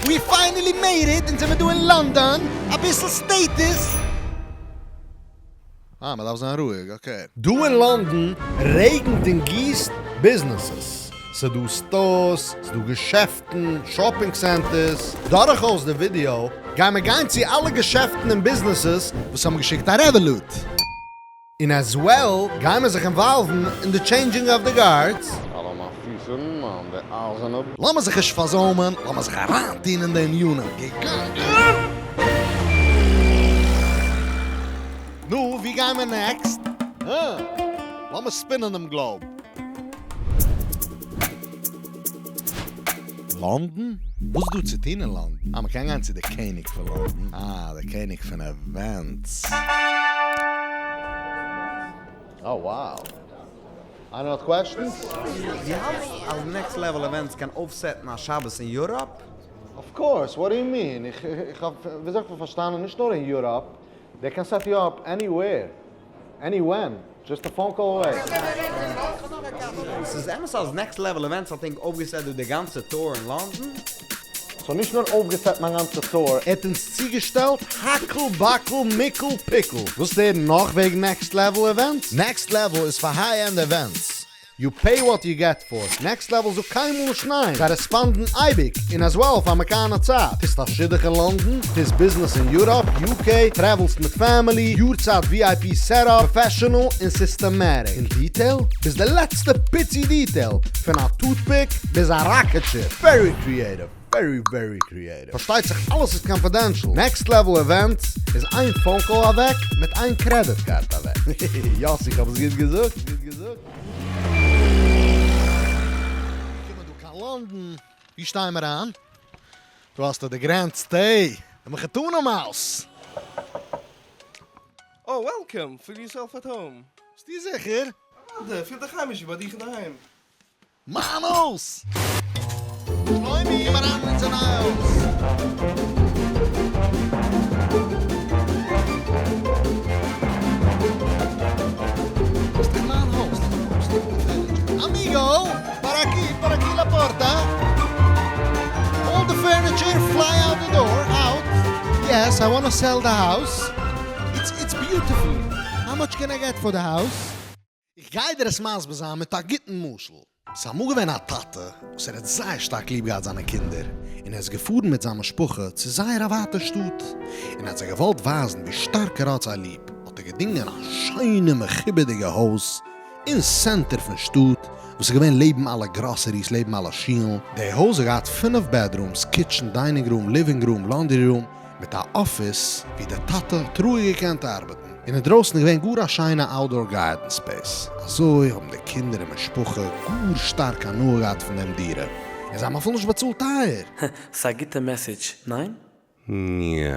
We finally made it, אונז זעמיר דא אין לאנדאן, אביסל status. אה, מ'דארף זיין רואיג, okay. דא אין לאנדאן רעגנט און גיסט ביזנעסעס, ס'דא stores, ס'דא געשעפטן, shopping centers, דורכאויס די ווידיאו גיימער גיין צו אלע געשעפטן און ביזנעסעס וואס האבן געשיקט א Revolut. און as well גיימער זיך involve ן אין די changing of the guards. אלע מיין פיסן אן די אייזערנע. לאמיר זיך נישט פארזוימען, לאמיר זיך אריינטוהן אין די ענינים. געגאנגען! נו, ווי גיימער next? הא? לאמיר spin ען דעם globe. לאנדאן? וואס איז דא צו טון אין לאנדאן? אה, מ'קען גיין צו די קעניג פון לאנדאן. אה, די קעניג פון events. אה wow. איינער האט questions? דו האלטסט אז Next Level Events קען אויפסעטן א שבת אין Europe? Of course, what do you mean? איך האב וויאזוי איך האב פארשטאנען נישט נאר אין Europe, they can set you up anywhere, any when, just a phone call away. ס'איז אמת אז Next Level Events האט ענק אויפגעסעט דא די גאנצע tour אין לאנדאן? ס'האט נישט נאר אויפגעסעט מיין גאנצע tour. ער האט אונז צוגעשטעלט האקל באקל מיקל פיקל. ווילסט הערן נאך וועגן Next Level Events? Next Level איז פאר high end events. You pay what you get for. Next Level זאגט קיינמאל נישט ניין, זיי respond ן אייביג, און as well פאר מקנא צייט. טוסט א שידוך אין לאנדאן, טוסט ביזנעס אין Europe, UK, travel סט מיט family, יארצייט VIP setup, professional און systematic. אין detail? ביז די לעצטע פיצי detail, פון א toothpick ביז א rocket ship. Very creative, very very creative. פארשטייט זיך אלעס איז confidential. Next Level Events איז איין phone call אוועק מיט איין credit card אוועק. יאסי כ'האב עס גוט געזאגט? קומען דא קיין לאנדאן, ווי שטייען מיר איין? דא האסטו די Grand Stay, די מחותנים הויז. Oh welcome, feel yourself at home. ביסטו זיכער? אוודאי, פיל דיך היימיש ווי ביי דיך אינדערהיים. מיין הויז! שלומי, קום אריין אין אונזער נייע הויז! ס'איז דאך מיין הויז, לאמיר אויסלייגן די furniture. Amigo! Por aquí, por aquí la puerta! All the furniture fly out the door, out! Yes, I wanna sell the house. It's it's beautiful. How much can I get for the house? איך גיי דיר עס מסביר זיין מיט א גוטן משל. ס'איז אמאל געווען א טאטע וואס ער האט זייער שטארק ליב געהאט זיינע קינדער, און ער איז געפארן מיט זיין משפחה צו זייער א ווייטע שטאט, און ער האט זיי געוואלט ווייזן ווי שטארק ער האט זיי ליב, האט ער געדינגען א שיינע מכובד'יגע הויז אין center פון שטאט, וואס איז געווען לעבן אלע groceries, לעבן אלע שולן. די הויז האט געהאט פינף bedrooms, kitchen, dining room, living room, laundry room, מיט א אפיס ווי דער טאטע האט רואיג געקענט ארבעטן, און אינדרויסן איז געווען גאר א שיינע outdoor garden space, אזוי האבן די קינדער און משפחה גאר שטארק הנאה געהאט פון דעם דירה, און זיי האבן אפילו נישט באצאלט טייער. ס'א גוטע message, ניין? יא.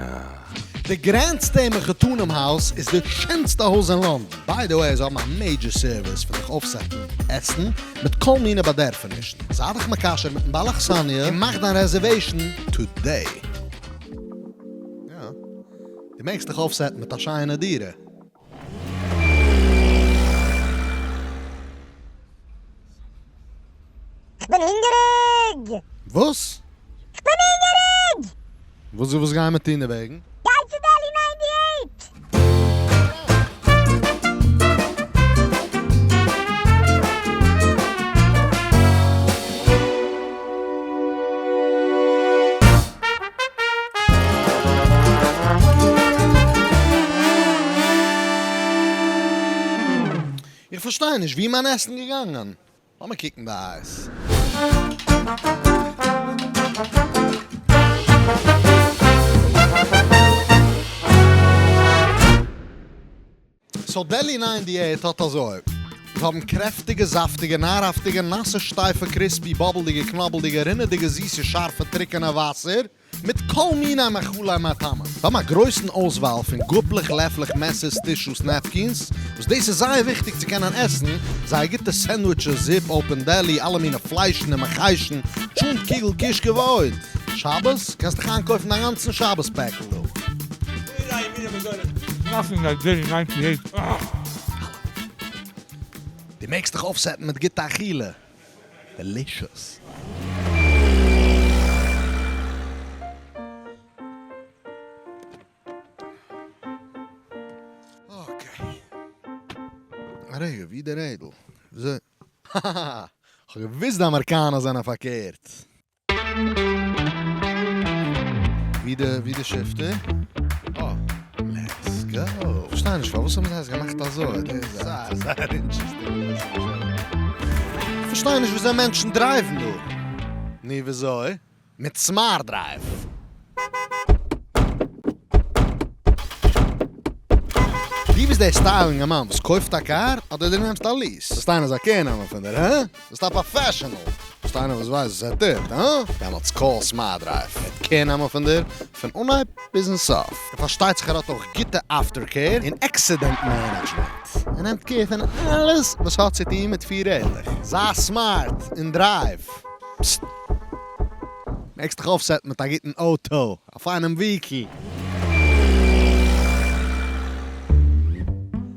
די Grand Stay מחותנים הויז איז די שענסטע הויז אין לאנדאן, by the way זיי האבן א major service פון דיך אויפסעטן עסן מיט כל מיני באדערפענישן, זיי דיך מקשר מיטן בעל אכסניא און מאך דיין reservation today. יא, דו מעגסט דיך אויפסעטן מיט א שיינע דירה. כ'בין הונגעריג! וואס? כ'בין הונגעריג! וואס וואס גייען מיר טון דערוועגן? גיי צו Deli ninety-eight! איך פארשטיי נישט, ווי איז מיין עסן געגאנגען? לאמיר קוקן די אייז. So Deli ninety-eight האט אזוי. זיי האבן קרעפטיגע זאפטיגע נארהאפטיגע נאסע שטייפע crispy bubble דיגע קנאבלדיגע רינעדיגע זיסע שארפע טריקענע וואסער מיט כל מיני מאכלי מטעמים. זיי האבן א גרויסן אויסוואל פון גאפלעך, לעפלעך, מעסערס, tissues, napkins, וואס דאס איז זייער וויכטיג צו קענען עסן, זייער גוטע sandwiches, זופ, open deli, אלע מיני פליישן און מחיישן, טשולנט קוגל, קישקע ועוד. שבת? קענסט דיך איינקויפן דיין גאנצן שבת פעקל דא. Nothing like Deli ninety-eight. דו מעגסט דיך אויפסעטן מיט גוטע אכילה. Delicious. ווי די רעדל? וויאזוי? האהאהא! כ'האב געוואוסט די אמעריקאנער זענען פארקערט. ווי די ווי די shifter? אה! Let's go! כ'פארשטיי נישט פארוואס האבן זיי עס געמאכט אזוי? דאס איז זייער זייער interesting. כ'פארשטיי נישט וויאזוי מענטשן drive ן דא. נו וויאזוי? מיט Smart Drive. דו ביסט דער style אינגערמאן וואס קויפט א קאר אדער דו נעמסט א lease? ביסט איינער וואס קען נעמען פון דיר, הא? ביסט א professional? ביסט איינער וואס ווייסט וואס ער טוט, הא? דעמאלטס call Smart Drive, ער וועט care נעמען פון דיר פון אנהייב ביזן סוף. און פארשטייט זיך ער האט אויך גוטע aftercare און accident management. ער נעמט care פון אלעס וואס האט צו טון מיט פיר רעדלעך. זיי smart און drive. פסט. מעגסט דיך אויפ set ן מיט א גוטן אויטא, א פיינעם vehicle.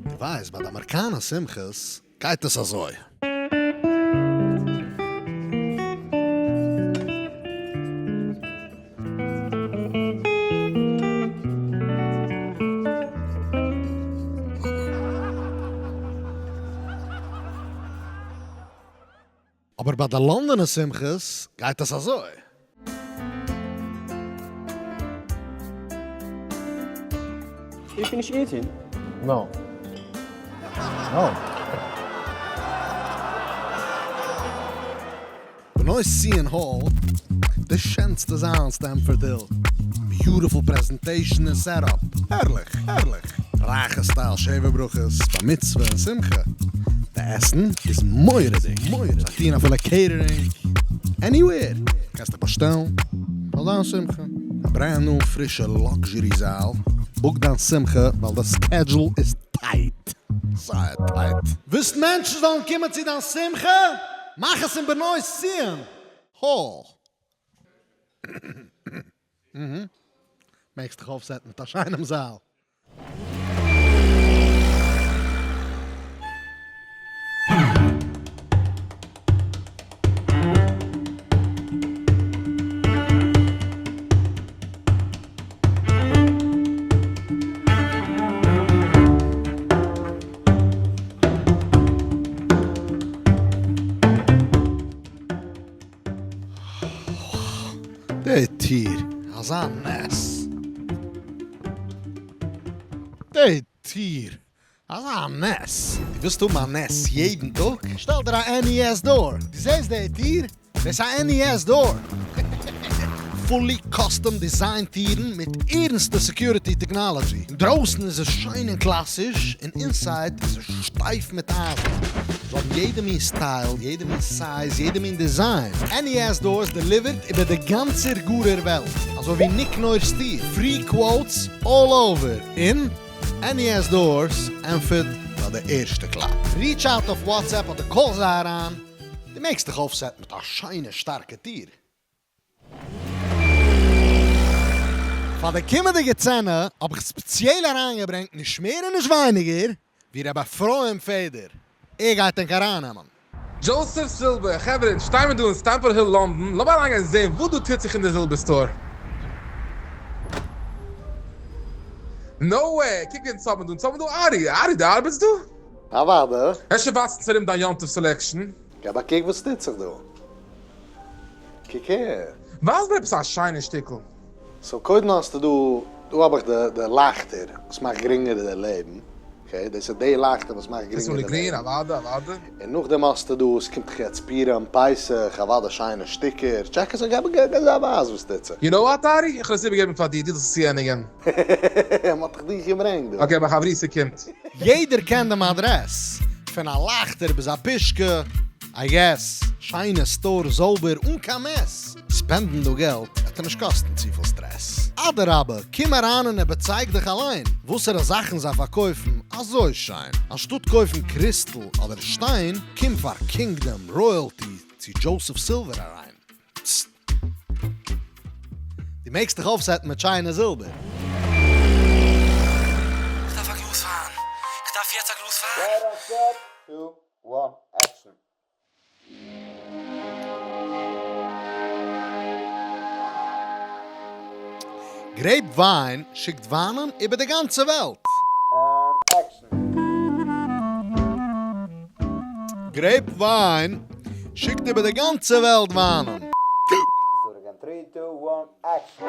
דו ווייסט ביי די אמעריקאנע שמחות גייט עס אזוי. אבער ביי די לאנדאנע שמחות גייט עס אזוי. You finish eating? No. No. בנות ציון Hall, די שענסטע זאל אין Stamford Hill. Beautiful presentation און setup. הערליך! הערליך! רייכע style שבע ברכות, בר מצוה און שמחה. די עסן איז מורא'דיג! זיי טוען אפילו catering. Anywhere! קענסט דיך באשטעלן פאר דיין שמחה. א brand new פרישע luxury זאל. Book דיין שמחה ווייל די schedule איז tight. זייער tight. ווילסט מענטשן זאלן קומען צו דיין שמחה? מאך עס אין בנות ציון Hall. מעגסט דיך אויפ set ן מיט א שיינעם זאל. די טיר, אזא נס. די טיר, אזא נס. דו ווילסט האבן א נס יעדן טאג? שטעל דיר א NES door. דו זעסט די טיר? דאס איז א NES door. Fully custom design טירן מיט ערנסטע security technology. אינדרויסן איז עס שיין און קלאסיש, און inside איז עס שטייף מיט אייזן. זיי האבן יעדע מין style, יעדע מין size, יעדע מין design. NES Doors deliver ט איבער די גאנצער גארער וועלט, אזוי ווי ניקנור סטיל. Free quotes all over, און NES Doors ענטפערט ביי די ערשטע קלאפ. Reach out אויף WhatsApp אדער call זיי אריין. דו מעגסט דיך אויפ set ן מיט א שיינע שטארקע טיר. פאר די קומענדיגע סצענע האב איך ספעציעל אריינגעברענגט נישט מער און נישט ווייניגער ווי רבי אפרים פעדער, ער גייט ענק ארייננעמען. Joseph Silber, חברה, אונז שטייען מיר דא אין Stamford Hill לאנדאן, לאמיר אריינגיין זעהן וואס דא טוט זיך אין די זילבער store. No way! קוק ווי אונז האבן דא, אונז האבן דא ארי, ארי דו ארבעטסט דא? אוואדע. אפשר ווייזטו ארום דיין יום טוב selection? געב א קוק וואס טוט זיך דא. קוק הער. ווייז מיר עפעס א שיינע שטיקל. So קודם האסטו דא, דא האב איך די די לייכטער וואס מאכט גרינגער די לעבן, okay, דאס איז די לייכטער וואס מאכט דאס גרינגער איז די גרין, לעבן. אוואדע אוואדע. און נאכדעם האסטו דא, עס קומט דאך יעצט פורים, פסח, אוואדע שיינע שטיקער, check עס אויס, געב געב א ווייז וואס טוט זיך. You know what ארי, איך וועל עס איבערגעבן פאר דיר, דו זאלסט עס צוענדיגען. מען האט דאך דיך געברענגט דא. Okay, מיין חברותא קומט. יעדער קען דעם אדרעס, פון א לייכטער ביז א פושקע, I guess. שיינע store זויבער אן קיין mess. Spend ן דא געלט וועט דיר נישט קאסטן צופיל סטרעס. אדרבה, קום אריין און איבערצייג דיך אליין וואסערע זאכן זיי פארקויפן אזוי שיין. אנשטאט קויפן קריסטל אדער שטיין, קום פאר Kingdom, Royalty צו Joseph Silver אריין. פסט. דו מעגסט דיך אויפ set ן מיט שיינע זילבער. כ'דארף א גלאז וויין. כ'דארף יעצט א גלאז וויין. Set, two, one, action. Grapevine שיקט וויינען איבער די גאנצע וועלט. And action. Grapevine שיקט איבער די גאנצע וועלט וויינען. Three, two, one, action!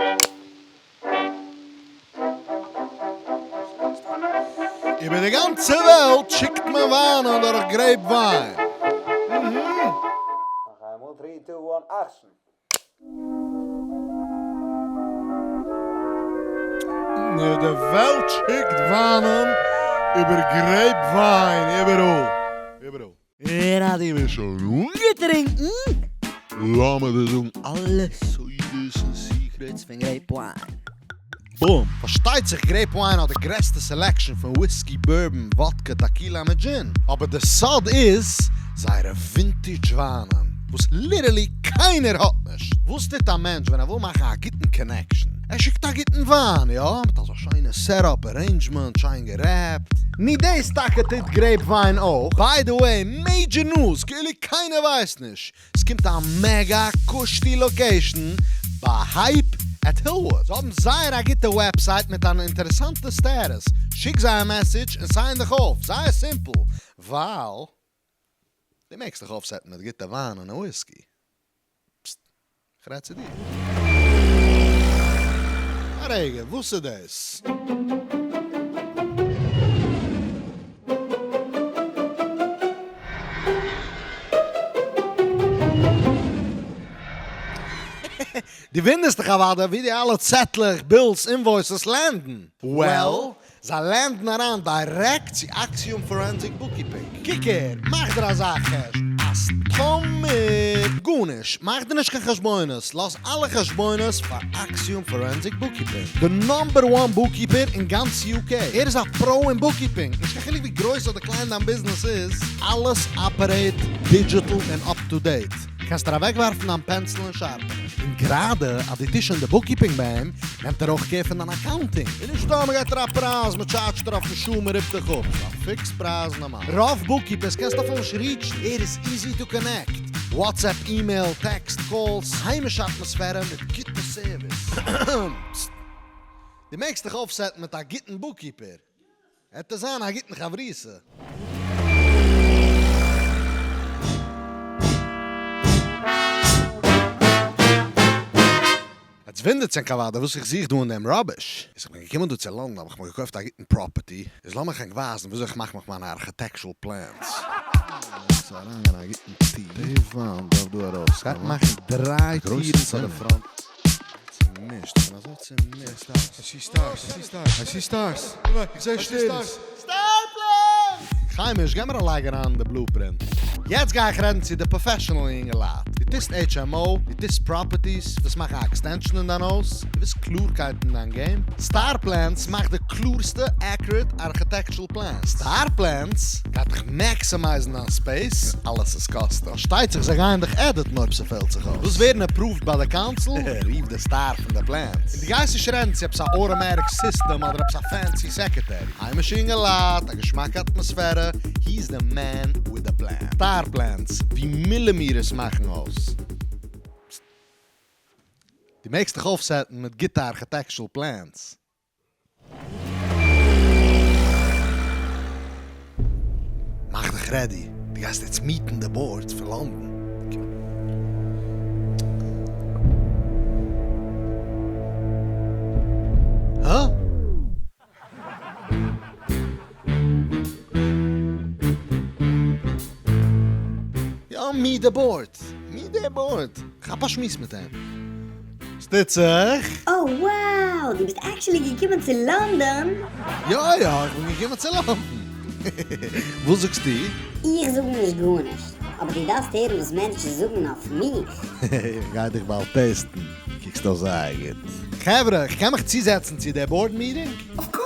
איבער די גאנצע וועלט שיקט מען וויינען דורך Grapevine. נאכאיינמאל, three, two, one, action! די וועלט שיקט וויינען איבער Grapevine איבעראל. איבעראל. און אז דו ביסט שוין אנגעטרינקן. לאמיר דיר זאגן אלע סודות און secrets פון Grapevine. בום! פארשטייט זיך Grapevine האט די גרעסטע selection פון וויסקי, bourbon, וואדקע, טעקילא מיט דזשין. אבער די סוד איז זייערע vintage וויינען וואס literally קיינער האט נישט. וואס טוט א מענטש ווען ער וויל מאכן א גוטן connection? ער שיקט א גוטן וויין, יא? מיט אזא שיינע setup, arrangement, שיין גע wrap ט. נו דאס טאקע טוט Grapevine אויך. By the way, major news, כאילו קיינער ווייסט נישט. ס'קומט א mega cushy location ביי Hype at Hillwood. זיי האבן זייער א גוטע website מיט אן אינטערעסאנטע status. שיק זיי א message און sign דיך אויף. זייער simple. ווייל דו מעגסט דיך אויפסעטן מיט גוטע וויין און וויסקי. פסט. כ'רעד צו דיר. א רגע, וואס איז דאס? דו וואונדערסט דיך אוודאי ווי די אלע צעטלעך, bills, invoices land ן. Well, זיי land ן אריין direct צו Axiom Forensic Bookkeeping. קוק הער, מאך דיר אזא חשבון אז טאמער גארנישט, מאך דיר נישט קיין חשבונות, לאז אלע חשבונות פאר Axiom Forensic Bookkeeping, די number one bookkeeper אין גאנץ UK. ער איז א pro אין bookkeeping, נישט קיין חילוק ווי גרויס אדער קליין דיין ביזנעס איז, אלעס operate digital און up to date. קענסט דיר אוועקווארפן דיין pencil און sharpener. און גראדע אז דו טוסט שוין די bookkeeping ביי אים, נעמט ער אויך care פון דיין accounting. און נישט סתם מ'געט דיר א פרייז, מ'טשארדזשט דיר אויפן שעה, מ'ריפט דיך אפ. ס'איז א fix פרייז נארמאל. רוב bookkeepers קענסטו אפילו נישט reach ן, ער איז easy to connect. WhatsApp, email, text, calls, היימישע אטמאספערע מיט גוטע service. פסט. דו מעגסט דיך אויפסעטן מיט א גוטן bookkeeper. עט עס זיין א גוטן חברותא. עטס וואונדערטס ענק אוודאי וואס איך זוך דא אין דעם rubbish. איז איך בין געקומען דא צו לאנדאן האב איך מיר געקויפט א גוטן property, איז לאמיך ענק ווייזן וויאזוי איך מאך מיך מיינע architectural plans. ס'זאל אריינגיין א גוטן טיר. די וואנט דארף דא ארויס. ס'גייט מאכן דריי טירן פאר די front. צומישט, איך בין אזוי צומישט. I see stars, I see stars, I see stars, איך זעה שטערנס. Star Plans! חיימיש, גיב מיר א לייג אריין די blueprint. יעצט גיי איך רעדן צו די professional יונגעלייט. דו טוסט HMO, דו טוסט properties, ווילסט מאכן א extension אין דיין הויז, דו ווילסט קלארקייט אין דיין game? Star Plans מאכט די קלארסטע accurate architectural plans. Star Plans גייט דיך maximize ן דיין space, אלעס איז custom. פארשטייט זיך זיי גייען דיך edit ן אויב ס'פעלט זיך אויס. ווילסט ווערן approved ביי די council? רוף די star פון די plans. און דו גייסט נישט רעדן צו עפעס א automatic system אדער עפעס א fancy secretary. היימישע אינגעלייט, א געשמאקע אטמאספערע, he is the man with the plan. Star Plans, ווי millimeters מאכן אויס. דו מעגסט דיך אויפסעטן מיט גוטע architectural plans. מאך דיך ready, דו גייסט יעצט meet ן די board פון לאנדאן. הא? יא, meet the board, meet the board, כאפ א שמועס מיט אים. ס'טוט זיך? Oh wow! דו ביסט actually געקומען צו לאנדאן? יא יא, איך בין געקומען צו לאנדאן. וואס זאגסטו? איך זאג נישט גארנישט, אבער דו דארפסט הערן וואס מענטשן זאגן אויף מיך. איך גיי דיך באלד taste ן, קוקסט אויס זייער גוט. חברה, איך קען מיך צוזעצן צו די board meeting? Of course!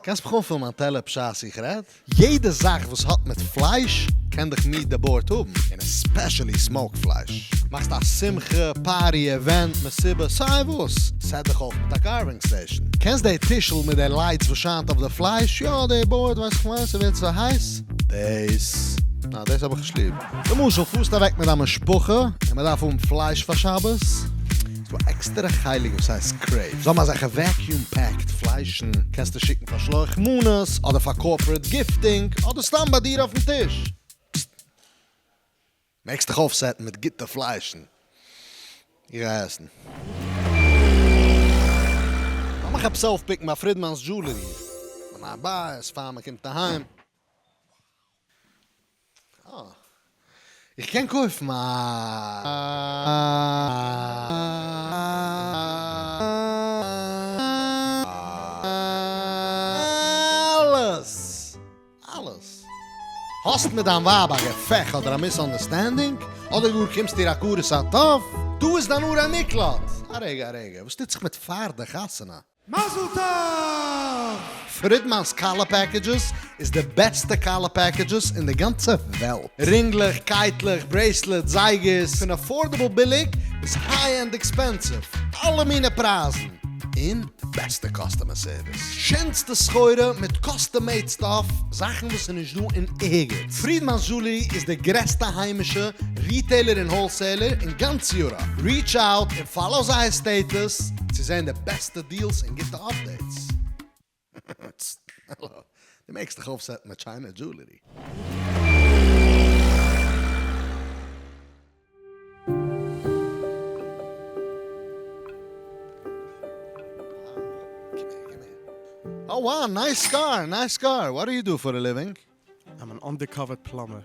קענסט מיך אנפילן מיין טעלער בשעת איך רעד? יעדע זאך וואס האט מיט פלייש קען דיך Meet the Board האבן, און especially smoke פלייש. מאכסט א שמחה, party, event, מסיבה, סיי וואס, set דיך אויף מיט א carving station. קענסט די טישל מיט די lights וואס שיינט אויף די פלייש? יא, די board, ווייסט איך מיין, ס'ווערט צו הייס. דאס, נא דאס האב איך נישט ליב. למשל פארסט אוועק מיט דיין משפחה און מ'דארף האבן פלייש פאר שבת, ס'דא א עקסטערע חלק וואס הייסט Crave, זיי האבן אזעלכע vacuum packed פליישן, קענסטו שיקן פאר שלוח מנות, אדער פאר corporate gifting, אדער סתם ביי דיר אויפן טיש. מעגסט דיך אויפסעטן מיט גוטע פליישן. איך גיי עסן. לאמיך עפעס אויפפיקן ביי פרידמאן'ס דזשולערי. בני בית, פאר מ'קומט אהיים. אה. איך קען קויפן א. אלעס! אלעס! האסט מיט דיין ווייב א געפעך אדער א misunderstanding? אדער גאר קומסט איר הכרת הטוב? דא איז דיין ערי מקלט! א רגע א רגע, וואס טוט זיך מיט פאר די חתונה? מזל טוב! פרידמאן'ס כלה packages איז די בעסטע כלה packages אין די גאנצע וועלט. רינגלעך, קייטלעך, bracelets, זייגערס, פון affordable ביליג ביז high end expensive, אלע מינע פרייזן, און די בעסטע customer service. שענסטע סחורה מיט custom made stuff, זאכן וואס איז נישט דא אין ערגעץ. פרידמאן'ס דזשולערי איז די גרעסטע היימישע retailer און wholesaler אין גאנץ Europe. Reach out און follow זייער status צו זען די בעסטע deals און גוטע updates. האלא, דו מעגסט דיך אויפסעטן מיט שיינע דזשולערי. Oh wow, nice car, nice car, what do you do for a living? I'm an undercover plumber.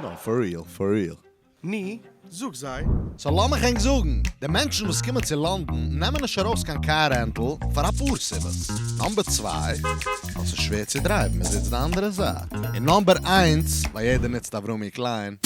No, for real, for real. ני, זאג זיי. So לאמיך ענק זאגן, די מענטשן וואס קומען צו לאנדאן נעמען נישט ארויס קיין car rental פאר אפאר סיבות. Number צוויי, ווייל ס'איז שווער צו דרייוון, מ'זיצט די אנדערע זייט. און number איינס, ווייל יעדער נוצט אברומי קליין.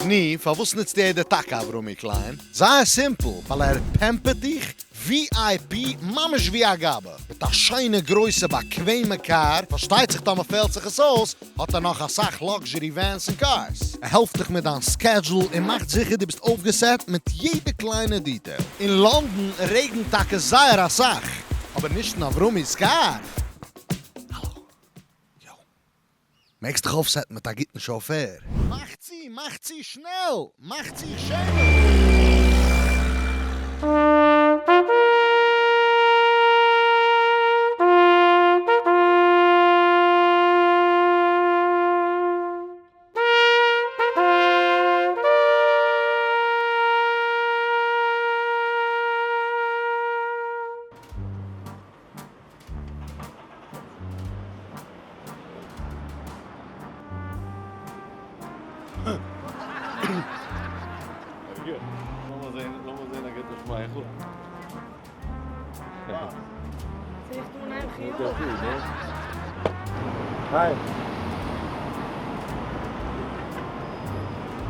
ני, פארוואס נוצט יעדער טאקע אברומי קליין? זייער simple, ווייל ער פעמפערט דיך VIP ממש ווי א גבאי, מיט א שיינע גרויסע באקוועמע קאר, פארשטייט זיך טאמער פעלט זיך עס אויס האט ער נאך אסאך luxury vans און cars. ער העלפט דיך מיט דיין schedule און מאכט זיכער דו ביסט אויפגעסעט מיט יעדע קליינע detail. אין לאנדאן רעגנט טאקע זייער אסאך, אבער נישט אין אברומי'ס קאר. האלא. יו. מעגסט דיך אויפסעטן מיט א גוטן שאופער. מאך צו! מאך צו שנעל! מאך צו שנעל!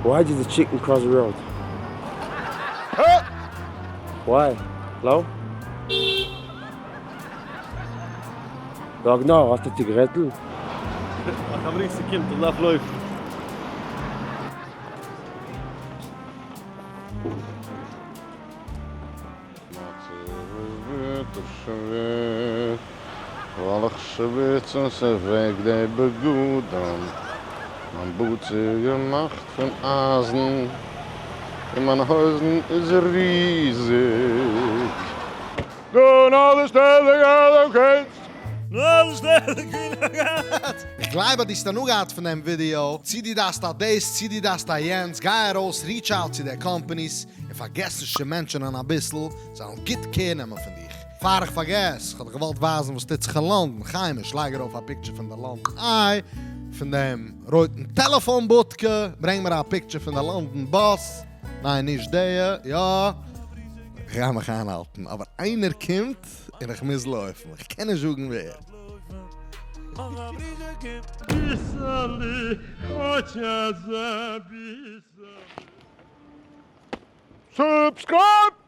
Why did the chicken cross the road? Why? Hello? זאג נאר, האסט א ציגרעטל? א חברותא קומט, איך דארף לויפן. מצה וואס ביטער שווער, ווייל איך שוויץ און ס'וועגט די בגדים, מיין boots איז געמאכט פון אייזן, און מיין הויזן איז ריזיג. איך גלייב אז דו האסט הנאה געהאט פון דעם ווידיאו, צי דו דארפסט א דאס צי דו דארפסט א יענץ, גיי ארויס reach out צו די companies, און פארגעס נישט צו מענטשענען אביסל, זיי וועלן גוט care נעמען פון דיך. פאר איך פארגעס, כ'האב דיך געוואלט ווייזן וואס טוט זיך אין לאנדאן, חיימיש לייג ארויף א picture פון די לאנדאן Eye, פון דעם רויטן טעלעפאן בודקע, ברענג מיר א picture פון די לאנדאן באס, ניין נישט דיע, יא, כ'גיי מיך איינהאלטן, אבער איינער קומט און איך מוז לויפן, איך קען נישט זאגן ווער. Subscribe!